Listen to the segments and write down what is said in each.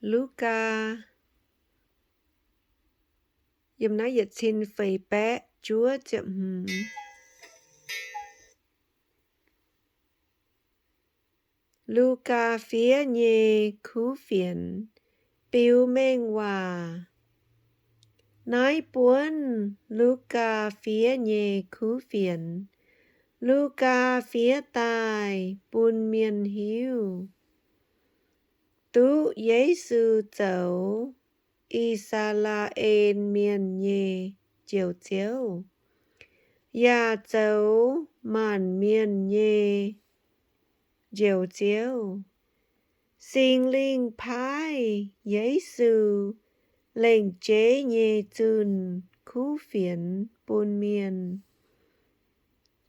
Lugaa, yiem naaiv yietc cin feix baeqv juov ziepc hmz. Lugaa fiev nyei kuv fienx. Biux mengh waac. Naaiv buonv Lugaa fiev nyei kuv fienx. Lugaa fiev daaih bun mienh hiuv duqv Yesu zoux I^saa^laa^en Mienh nyei Njoux Ziouv, yaac zoux maanc mienh nyei Njoux Ziouv. Singx Lingh paaiv Yesu lengc jeiv nyei zunh kuv fienx bun mienh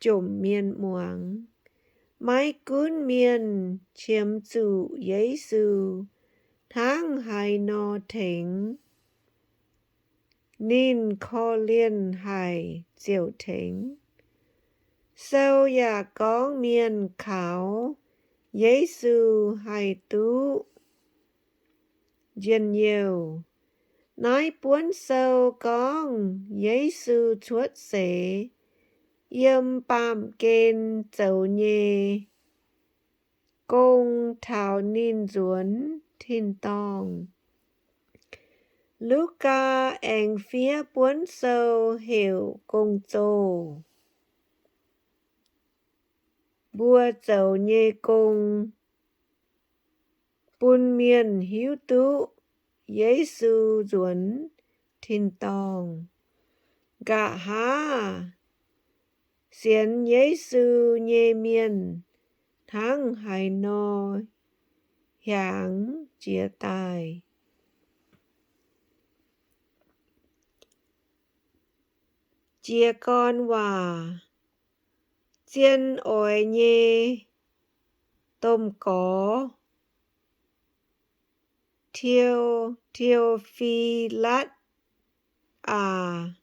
jomc mienh muangx. Maiv gunv mienh qiemx zuqc Yesu hnangv haaix nor tengx, ninh korv-lienh haic ziouc tengx. Sou yaac gorngv mienh kaux Yesu haih duqv njien-youh. Naaiv buonv sou gorngv Yesu cuotv seix yiem baamh gen zoux nyei gong taux ninh nzuonx tin-dorngh. Lugaa aengx fiev buonv sou heuc Gong-Zoh Mbuo Zoux Nyei Gong bun mienh hiuv duqv Yesu nzuonx tin-dorngh. Nqa'haav sienx Yesu nyei mienh hnangv haaix nor hiaangx jiez daaih. Jiez gorn waac. Zien oix nyei domh gorx Teo, Teofilatv aac,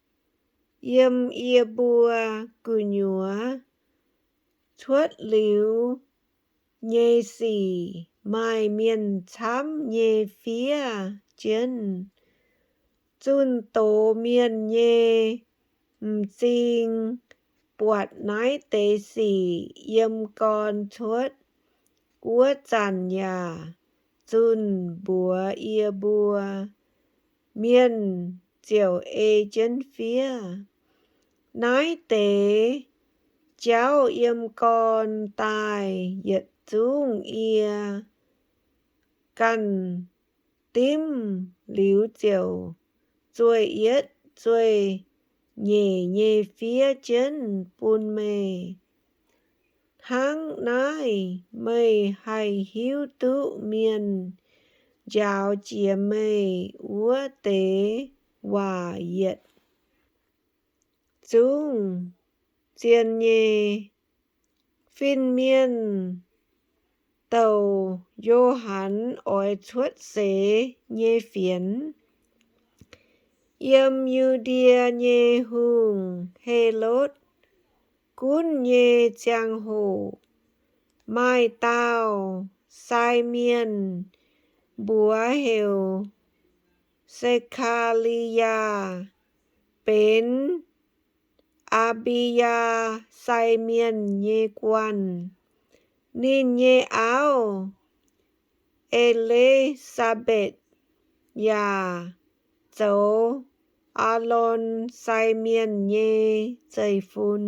yiem yie mbuo gu'nyuoz cuotv liuz nyei sic maaih mienh camv nyei fiev jienv. Zunh doz mienh nyei m'zing buatc naaiv deix sic yiem gorn cuotv wuov zanc yaac zunh mbuox yie mbuo, mienh ziouc ei jienv fiev. Naaiv deix jauv yiem gorn daaih yietc zungv yie ganh dimv liuz ziouc zueih yietv zueih nyeic nyei fiev jienv bun meih. Hnangv naaiv meih haih hiuv duqv mienh njaaux jiex meih wuov deix waac yietc zungv zien nyei. Fin-mienh douc Yo^han oix cuotv seix nyei fienx. Yiem Yu^ndie nyei hungh, Helotv, gunv nyei ziangh hoc, maaih dauh sai mienh, mbuox heuc Se^kaa^li^yaa, benx Aa^mbi^yaa sai mienh nyei guanh. Ninh nyei auv, E^li^saa^mbetc, yaac zoux Aalon sai mienh nyei zeiv-fun.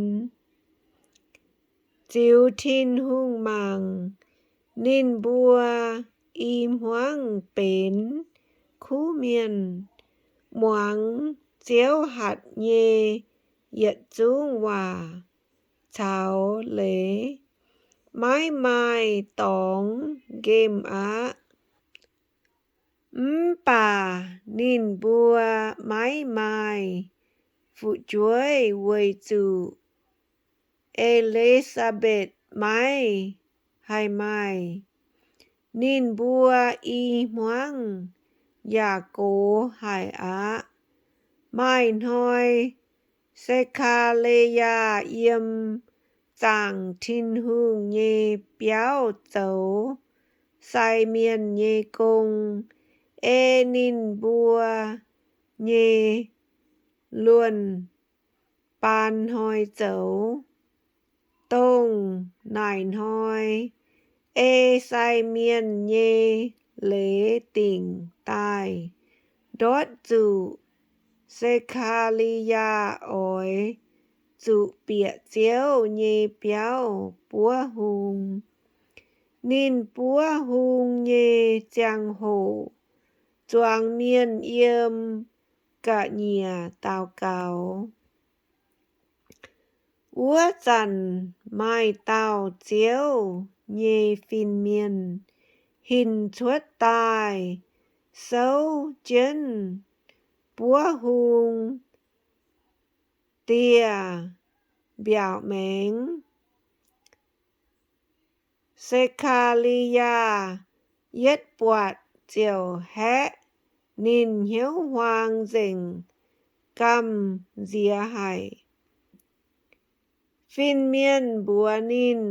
Ziux Tin-Hungh mangc, ninh mbuo i hmuangv benx kuv mienh, muangx Ziouv hatc nyei yietc zungv waac caux leiz, maiv maaih dorngx nqemh aqv. Mv baac ninh mbuo maiv maaih fu'jueiv weic zuqc E^li^saa^mbetc maiv haih maaih. Ninh mbuo i hmuangv yaac gox haic aqv. Maaih hnoi Se^kaa^li^yaa yiem zaangc Tin-Hungh nyei biauv zoux sai mienh nyei gong. ei ninh mbuo nyei luonh baan hnoi zoux. Dongh naaic hnoi ei sai mienh nyei leiz dingc daaih ndortv zuqc Se^kaa^li^yaa oix zuqc bieqc Ziouv nyei biauv buov hung. Ninh buov hung nyei ziangh hoc zuangx mienh yiem ga'nyiec daux gaux. Wuov zanc maaih dauh Ziouv nyei fin-mienh hinc cuotv daaih souv jienv buov hung dieh mbiaauc maengx. Se^kaa^li^yaa yietv buatc ziouc haeqv ninh hnyouv huaang nzengc gamh nziex haic. Fin-mienh mbuox ninh,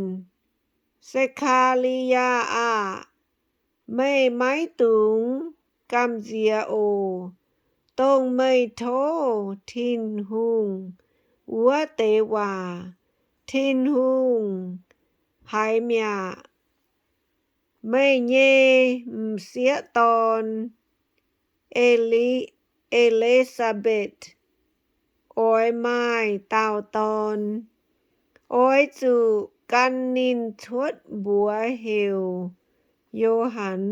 Se^kaa^li^yaa aah! Meih maiv dungx gamh nziex oc. Dongh meih tov Tin-Hungh wuov deix waac, Tin-Hungh haiz mi'aqv. Meih nyei m'sieqv dorn, E^li, E^li^saa^mbetc, oix maaih dauh dorn. Oix zuqc gan ninh cuotv mbuox heuc Yo^han.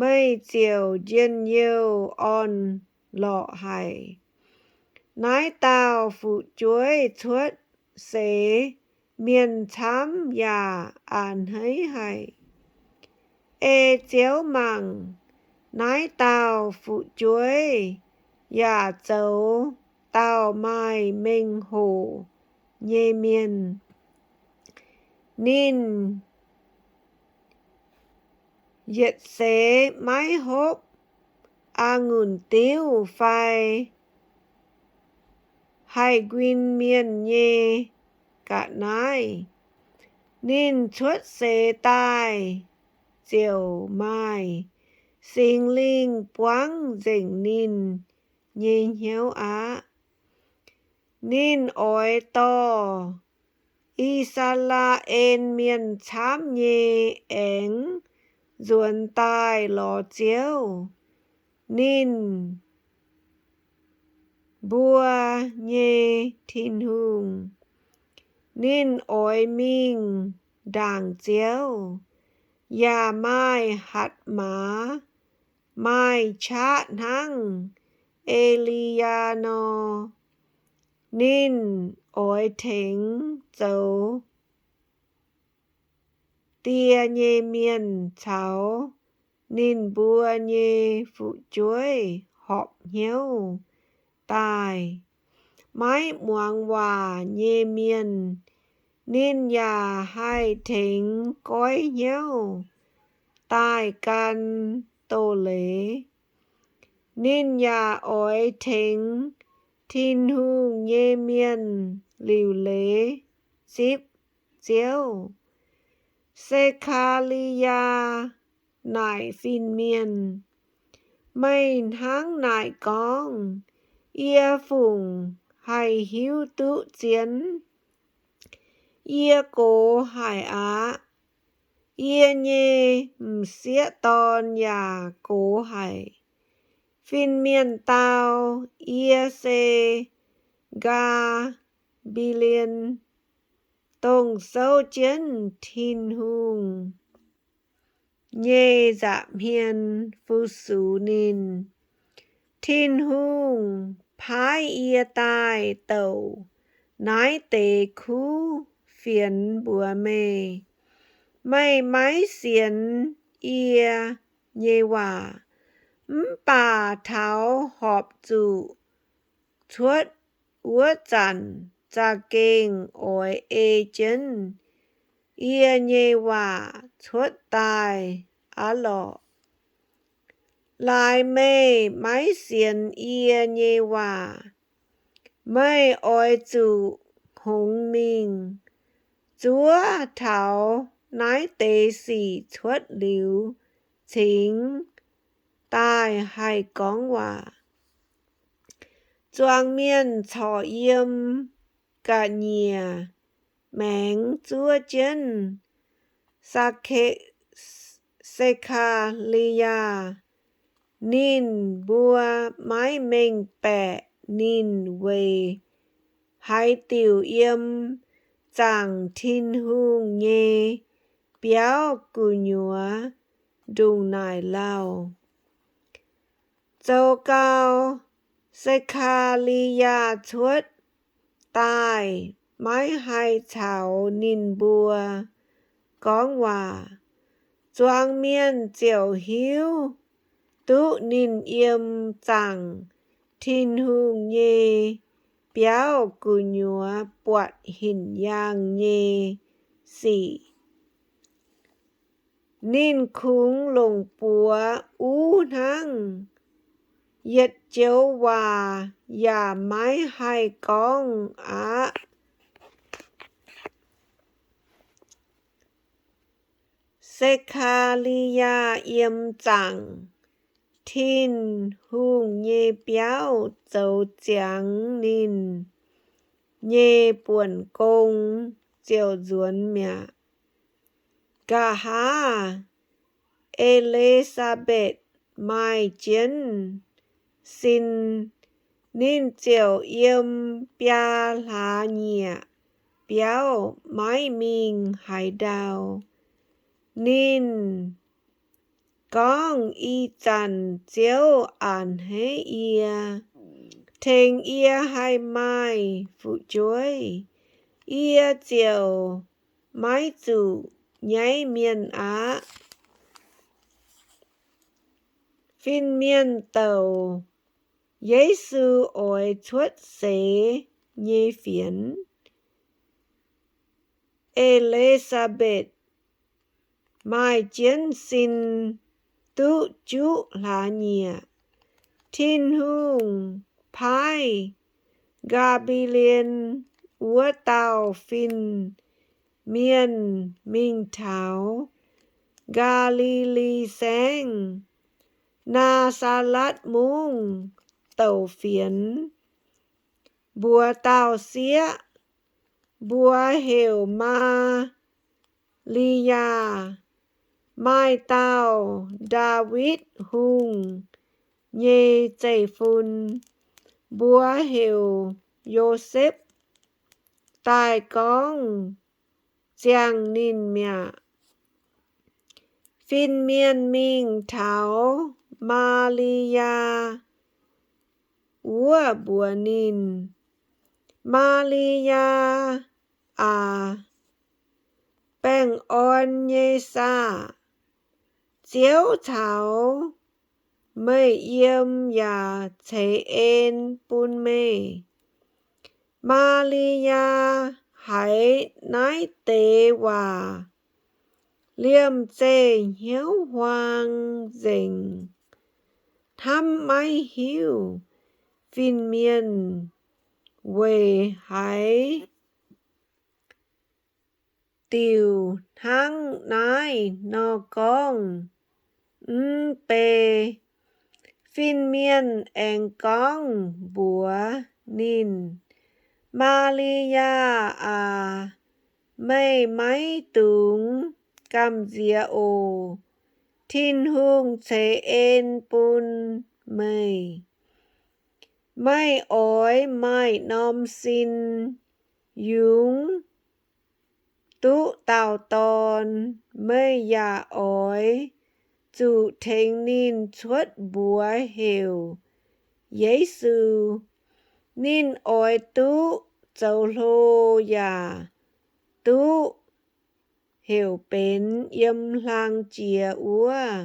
Meih ziouc njien-youh orn-lorqc haic. Naaiv dauh fu'jueiv cuotv seix mienh camv yaac a'hneiv haic. Ei Ziouv mangc, naaiv dauh fu'jueiv yaac zoux dauh maaih mengh hoc nyei mienh. Ninh yietc seix maiv hopv a'ngunc diuv fai haih nquin mienh nyei ga'naaiv. Ninh cuotv seix daaih ziouc maaih Singx Lingh buangv nzengc ninh nyei hnyouv aqv. Ninh oix dorh I^saa^laa^en Mienh camv nyei aengx nzuonx daaih lorz Ziouv, ninh mbuo nyei Tin-Hungh. Ninh oix mingh ndaangc Ziouv, yaac maaih hatc maaz, maaih qaqv hnangv E^li^yaa nor. Ninh oix tengx zoux die nyei mienh caux ninh mbuo nyei fu'jueiv horpc hnyouv daaih. Maiv muangx waac nyei mienh ninh yaac haih tengx goiv hnyouv daaih gan doz-leiz. Ninh yaac oix tengx Tin-Hungh nyei mienh liuc leiz zipv Ziouv. Se^kaa^li^yaa naaic fin-mienh, Meih hnangv naaic gorngv, yie fungc haih hiuv duqv zien? Yie gox haic aqv. Yie nyei m'sieqv dorn yaac gox haic. Fin-mienh dau, Yie se Gaa^mbi^lien, dongh souv jienv Tin-Hungh nyei nza'hmien fu-sux ninh. Tin-Hungh paaiv yie daaih douc naaiv deix kuv fienx mbuox meih. Meih maiv sienx yie nyei waac, mv baac taux horpc zuqc cuotv wuov zanc za'gengh oix ei jienv yie nyei waac cuotv daaih aqv lorqc. Laaix meih maiv sienx yie nyei waac, meih oix zuqc hngongx mingh zuov taux naaiv deix sic cuotv liuz cingx daaih haih gorngv waac. Zuangx mienh corc yiem ga'nyiec maengx zuov jienv Sake- Se^kaa^li^yaa. Ninh mbuo maiv mengh baeqc ninh weic haaix diuc yiem zaangc Tin-Hungh nyei biauv gu'nyuoz ndongc naaic lauh. Zoux gau, Se^kaa^li^yaa cuotv daaih maiv haih caux ninh mbuo gorngv waac. Zuangx mienh ziouc hiuv duqv ninh yiem zaangc Tin-Hungh nyei biauv gu'nyuoz buatc hinc yaangh nyei sic. Ninh kungx longc buoz uv hnangv, yietc joux waac yaac maiv haih gorngv aqv. Se^kaa^li^yaa yiem zaangc Tin-Hungh nyei biauv zoux ziangx ninh nyei buonc gong ziouc nzuonx mi'aqv. Nqa'haav E^li^saa^mbetc maaih jienv sin, ninh ziouc yiem biaa hlaax-nyieqc biauv maiv mingh haaix ndau. Ninh gorngv, Ih zanc Ziouv a'hneiv yie, tengx yie haih maaih fu'jueiv. Yie ziouc maiv zuqc nyaiv mienh aqv. Fin-mienh douc Yesu oix cuotv seix nyei fienx. E^li^saa^mbetc maaih jienv sin duqv juqv hlaax-nyieqc. Tin-Hungh paaiv Gaa^mbi^lien wuov dauh fin-mienh mingh taux Gaa^li^li Saengv, Naa^saa^letv Mungv, douc fienx, mbuox dauh sieqv, mbuox heuc Maa^li^yaa, maaih dauh Ndaawitv Hungh nyei zeiv-fun, mbuox heuc Yosepv, daaih gorngv ziangh ninh mi'aqv. Fin-mienh mingh taux Maa^li^yaa wuov mbuox ninh, Maa^li^yaa aac, baengh orn nyei saah! Ziouv caux meih yiem yaac ceix en bun meih. Maa^li^yaa haiz naaiv deix waac, liemh zeih hnyouv huaang nzengc, hnamv maiv hiuv fin-mienh weic haaix diuc hnangv naaiv nor gorngv. Mv bei, fin-mienh aengx gorngv mbuox ninh, Maa^li^yaa aac, meih maiv dungx gamh nziex oc. Tin-Hungh ceix en bun meih. Meih oix maaih norm sin yungz duqv dauh dorn. Meih yaac oix zuqc tengx ninh cuotv mbuox heuc Yesu. Ninh oix duqv zoux hlo yaac duqv heuc benx yiem hlang jiex wuov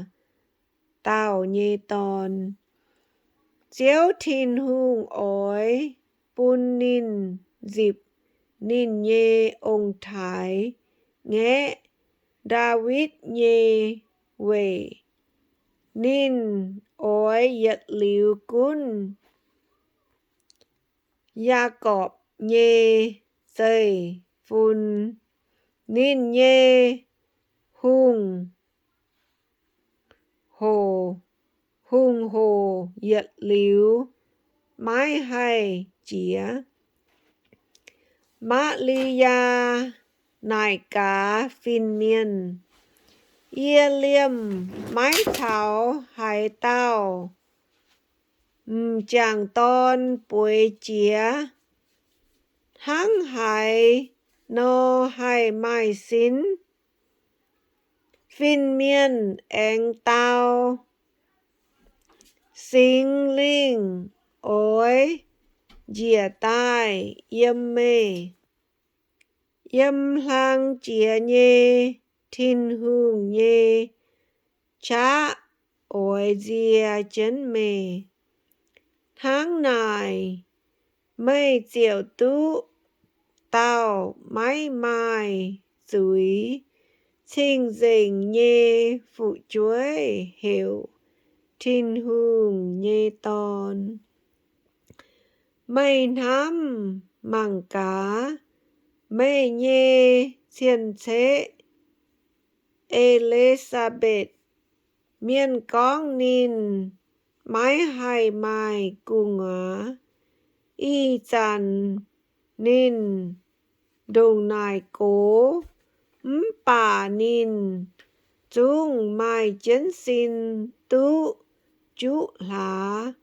dauh nyei dorn. Ziouv Tin-Hungh oix bun ninh nzipc ninh nyei ong-taaix-ngaeqv, Ndaawitv, nyei weic. Ninh oix yietc liuz gunv Yaagorpc nyei zeiv-fun. Ninh nyei hungh hoc hungh hoc yietc liuz maiv haih jiex. Maa^li^yaa naaic gaax fin-mienh, Yie liemh maiv caux haaix dauh m'jangc dorn bueix jiex. Hnangv haaix nor haih maaih sin? Fin-mienh aengx dau, Singx Lingh oix njiec daaih yiem meih. Yiem hlang jiex nyei Tin-Hungh nyei qaqv oix nzie jienv meih. Hnangv naaic, meih ziouc duqv dauh maiv maaih zuiz cing-nzengc nyei fu'jueiv heuc Tin-Hungh nyei Dorn. Meih hnamv mangc gaax, meih nyei cien-ceqv, E^li^saa^mbetc. Mienh gorngv ninh maiv haih maaih gu'nguaaz. Ih zanc ninh ndongc naaic gox, mv baac ninh zungv maaih jienv sin duqv juqv hlaax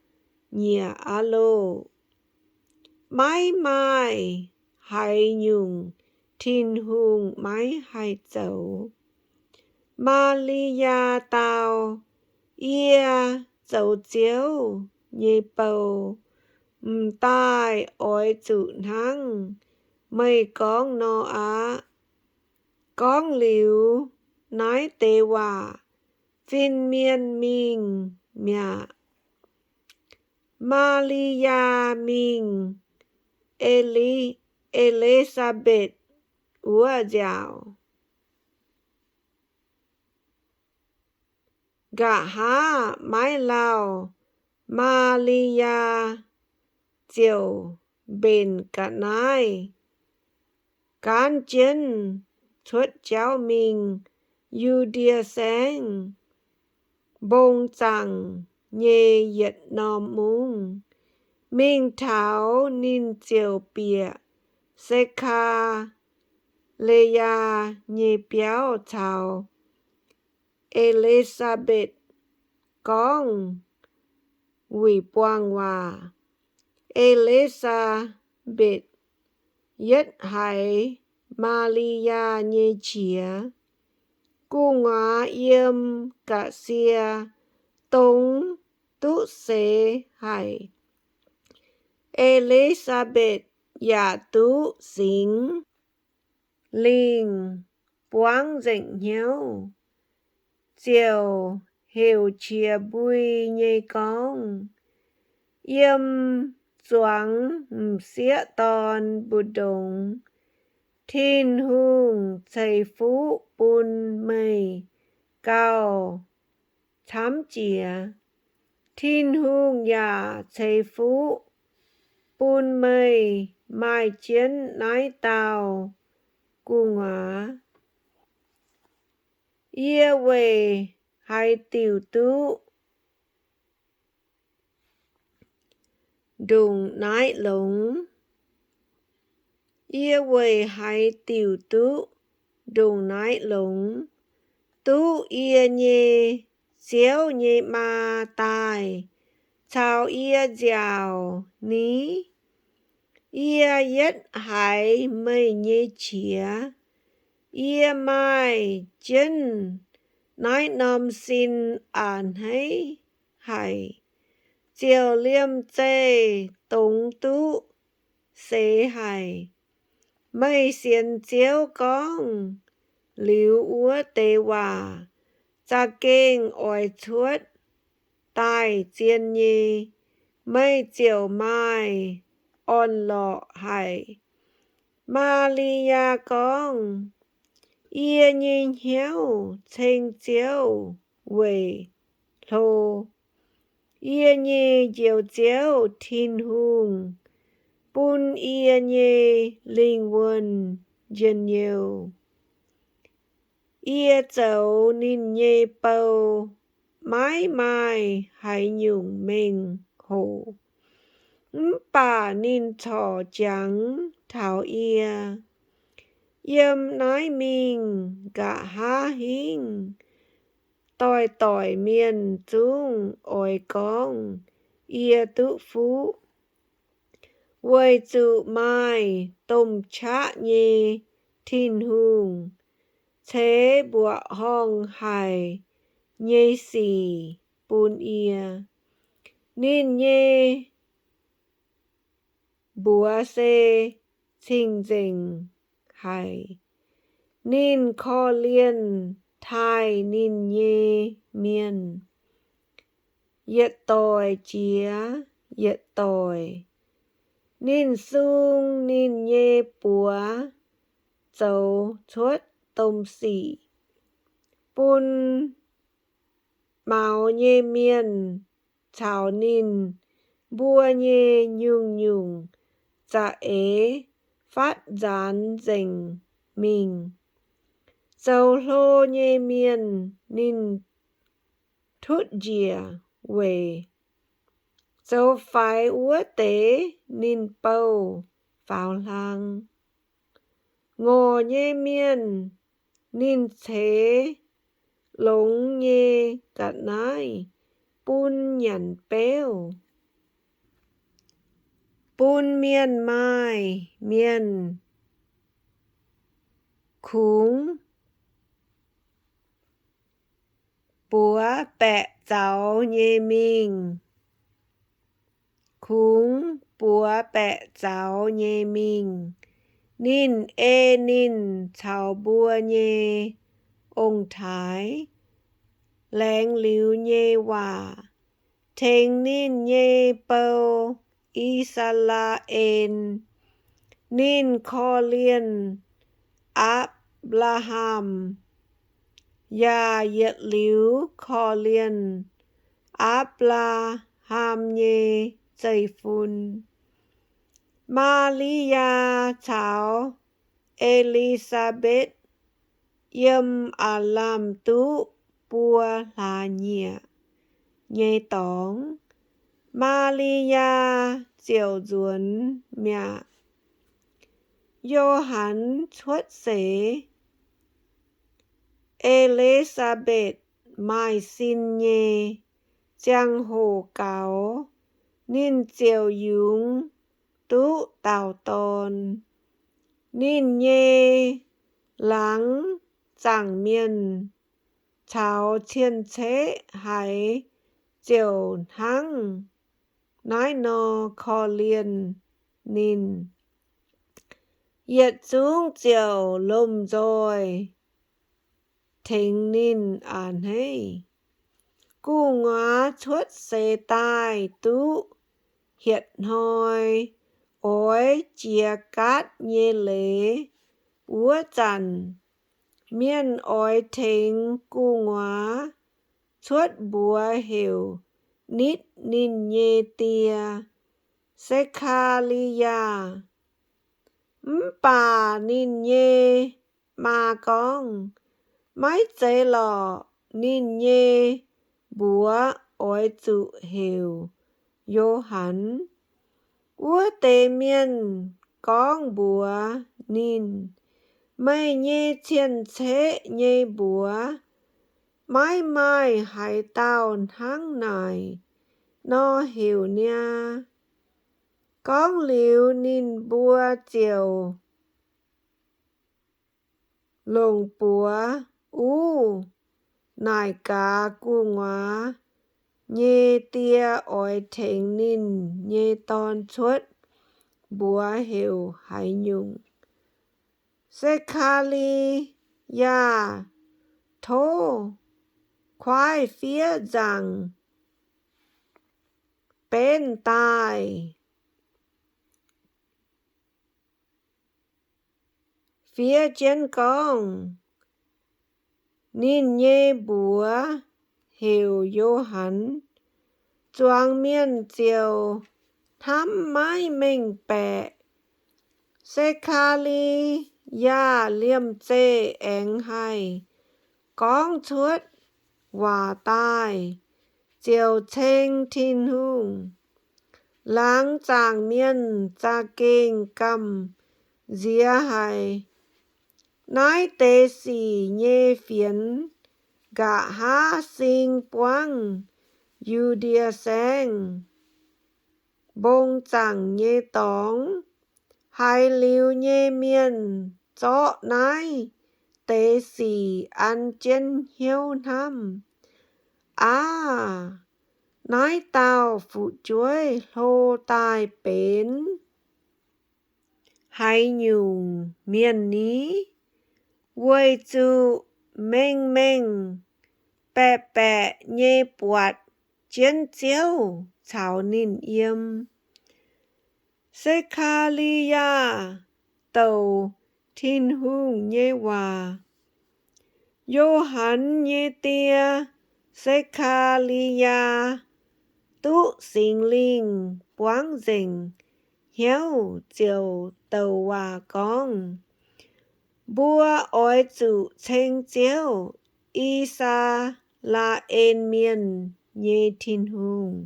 nyieqc aqv loh. Maiv maaih haaix nyungc Tin-Hungh maiv haih zoux. Maa^li^yaa dau, Yie zoux Ziouv nyei bou, m'daaih oix zuqc hnangv meih gorngv nor aqv. Gorngv liuz naaiv deix waac, fin-mienh mingh mi'aqv. Maa^li^yaa mingh E^li, E^li^saa^mbetc wuov nziaauc. Nqa'haav maiv lauh, Maa^li^yaa ziouc mbenc ga'naaiv gaanv jienv cuotv jauv mingh Yu^ndie Saengv mbong zaangc nyei yietc norm mungv. Mingh taux ninh ziouc bieqc Se^kaa^li^yaa nyei biauv caux E^li^saa^mbetc gorngv wuic buangh waac. E^li^saa^mbetc yietv haiz Maa^li^yaa nyei qiex, gu'nguaaz yiem ga'sie dongz duqv seix haic. E^li^saa^mbetc yaac duqv Singx Lingh buangv nzengc hnyouv, ziouc heuc qiex mbui nyei gorngv, Yiem zuangx m'sieqv dorn mbu'ndongx, Tin-Hungh ceix fuqv bun meih gauh camv jiex. Tin-Hungh yaac ceix fuqv bun meih maaih jienv naaiv dauh gu'nguaaz. Yie weic haaix diuc duqv ndongc naaiv longx? Yie weic haaix diuc duqv ndongc naaiv longx? Duqv yie nyei Ziouv nyei maa daaih caux yie nziaauc ni? Yie yietv haiz meih nyei qiex. Yie maaih jienv naaiv norm sin a'hneiv haic, ziouc liemh zeih dongz duqv seix haic. Meih sienx Ziouv gorngv liuz wuov deix waac za'gengh oix cuotv daaih zien nyei, meih ziouc maaih orn-lorqc haic. Maa^li^yaa gorngv, Yie nyei hnyouv ceng Ziouv weic hlo. Yie nyei Njoux Ziouv Tin-Hungh bun yie nyei lingh wuonh njien-youh. Yie zoux ninh nyei bou maiv maaih haaix nyungc mengh hoc, mv baac ninh corc jangx taux yie. Yiem naaiv mingh nqa'haav hingv doic-doic mienh zungv oix gorngv yie duqv fuqv, weic zuqc maaih domh qaqv nyei Tin-Hungh ceix mbuoqc horngh haic nyei sic bun yie. Ninh nyei mbuox se cing-nzengc haic. Ninh korv-lienh taaih ninh nyei mienh yietc doic jiex yietc doic. Ninh sung ninh nyei buoz zoux cuotv domh sic bun maux nyei mienh caux ninh mbuo nyei nyungc-nyungc za'eix fatv nzaanx nzengc mingh. Zoux hlo nyei mienh ninh tutv njiec weic zoux faix wuov deix ninh bouh faaux hlang. Ngorc nyei mienh ninh ceix longx nyei ga'naaiv bun nyanc beuv, bun mienh maaih mienh kungx buoz baeqc zaux nyei mingh. Kungx buoz baeqc zaux nyei mingh, ninh ei ninh caux mbuo nyei ong-taaix laengz liuz nyei waac tengx ninh nyei bou, I^saa^laa^en. Ninh korv-lienh Apc^laa^ham, yaac yietc liuz korv-lienh Apc^laa^ham nyei zeiv-fun, Maa^li^yaa, caux E^li^saa^mbetc. Yiem aav lamh duqv buo hlaax nyieqc nyei dorngx, Maa^li^yaa ziouc nzuonx mi'aqv. Yo^han cuotv seix. E^li^saa^mbetc maaih sin nyei ziangh hoc gaux, ninh ziouc yungz duqv dauh dorn. Ninh nyei laangz zaangc mienh caux cien-ceqv haiz ziouc hnangv naaiv nor korv-lienh ninh. Yietc zungv ziouc lomh nzoih tengx ninh a'hneiv. Gu'nguaaz cuotv seix daaih duqv hietc hnoi oix jiex gaatv nyei leiz wuov zanc, mienh oix tengx gu'nguaaz cuotv mbuox heuc nitv ninh nyei die, Se^kaa^li^yaa. Mv baac ninh nyei maa gorngv, Maiv zeiz lorqc. Ninh nyei mbuox oix zuqc heuc Yo^han. Wuov deix mienh gorngv mbuox ninh, Meih nyei cien-ceqv nyei mbuox maiv maaih haaix dauh hnangv naaic nor heuc niaa. Gorngv liuz, ninh mbuo ziouc longc buoz uv naaic gaax gu'nguaaz nyei die oix tengx ninh nyei dorn cuotv mbuox heuc haaix nyungc. Se^kaa^li^yaa tov kuaaiv fiev nzaangc benv daaih, fiev jienv gorngv, Ninh nyei mbuox heuc Yo^han. Zuangx mienh ziouc hnamv maiv mengh baeqc. Se^kaa^li^yaa liemh zeih aengx haih gorngv cuotv waac daaih ziouc ceng Tin-Hungh. Laangz zaangc mienh za'gengh gamh nziex haic. Naaiv deix sic nyei fienx nqa'haav sing buangv Yu^ndie Saengv mbong zaangc nyei dorngx. Haiz liuz nyei mienh zorqv naaiv deix sic an jienv hnyouv hnamv, Aav, naaiv dauh fu'jueiv hlo daaih benx haaix nyungc mienh ni? Weic zuqc mengh mengh baeqc baeqc nyei buatc jienv Ziouv caux ninh yiem. Se^kaa^li^yaa Douc Tin-Hungh Nyei Waac. Yo^han nyei die, Se^kaa^li^yaa, duqv Singx Lingh buangv nzengc hnyouv ziouc douc waac gorngv, Mbuo oix zuqc ceng Ziouv, I^saa^laa^en Mienh nyei Tin-Hungh,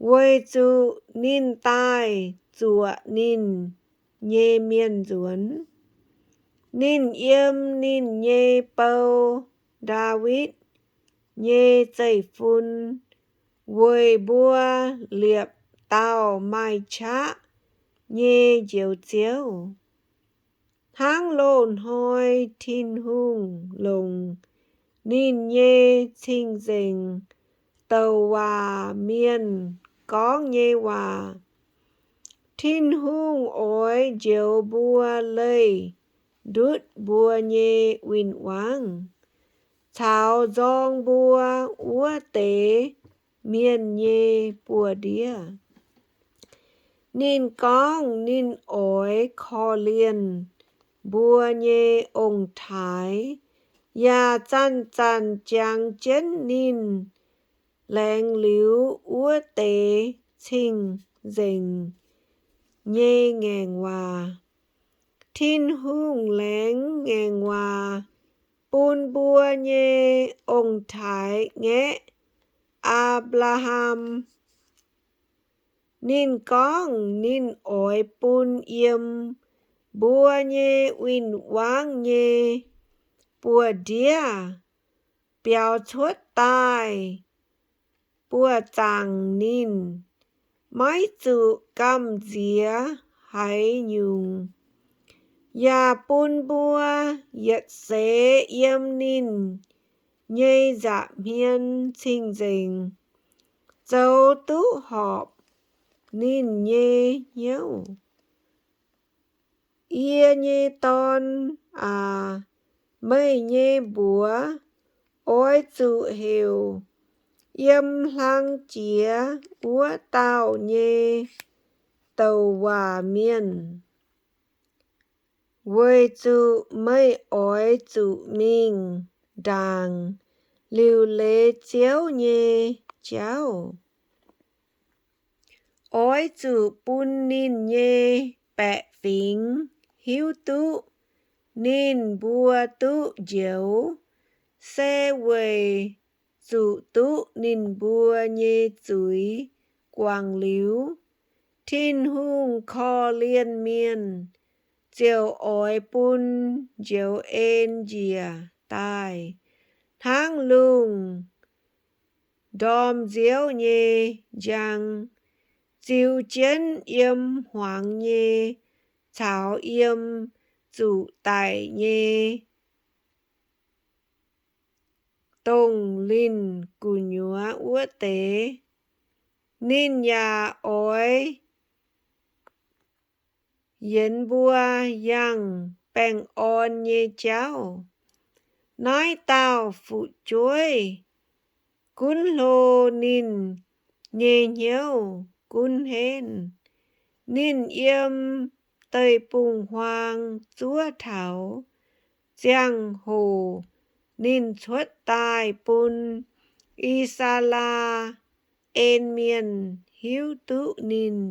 weic zuqc ninh daaih zuoqc ninh nyei mienh nzuonx. Ninh yiem ninh nyei bou, Ndaawitv, nyei zeiv-fun weic mbuo liepc dauh maaih qaqv nyei Njoux Ziouv. Hnangv loz-hnoi Tin-Hungh longc ninh nyei cing-nzengc douc waac mienh gorngv nyei waac, Tin-Hungh oix njoux mbuo leih ndutv mbuo nyei win-wangv caux nzorng mbuo wuov deix mienh nyei buoz-ndiev. Ninh gorngv ninh oix korv-lienh mbuo nyei ong-taaix, yaac zanc-zanc jangx jienv ninh laengz liuz wuov deix cing-nzengc nyei ngaengc waac. Tin-Hungh laengz ngaengc waac bun mbuo nyei ong-taaix-ngaeqv, Apc^laa^ham. Ninh gorngv ninh oix bun yiem mbuo nyei win-wangv nyei buoz-ndiev biaux cuotv daaih buoz-zaangc ninh, maiv zuqc gamh nziex haaix nyungc, yaac bun mbuo yietc seix yiem ninh nyei nza'hmien cing-nzengc, zoux duqv horpc ninh nyei hnyouv. Yie nyei dorn aac, meih nyei mbuox oix zuqc heuc Yiem Hlang Jiex Wuov Dauh nyei Douc Waac Mienh, weic zuqc meih oix zuqc mingh ndaangc liuc leiz Ziouv nyei jauv. Oix zuqc bun ninh nyei baeqc fingx hiuv duqv ninh mbuo duqv njoux, se weic zuqc duqv ninh mbuo nyei zuiz guangc liuz. Tin-Hungh korv-lienh mienh ziouc oix bun njoux en njiec daaih hnangv lungh ndorm nziouv nyei njang, ziux jienv yiem hmuangx nyei caux yiem zuqc daic nyei dongh linh gu'nyuoz wuov deix. Ninh yaac oix yienx mbuo yangh baengh orn nyei jauv. Naaiv dauh fu'jueiv gunv hlo ninh nyei hnyouv gunv henv. Ninh yiem deic-bung-huaang zuov taux ziangh hoc ninh cuotv daaih bun I^saa^laa^en Mienh hiuv duqv ninh.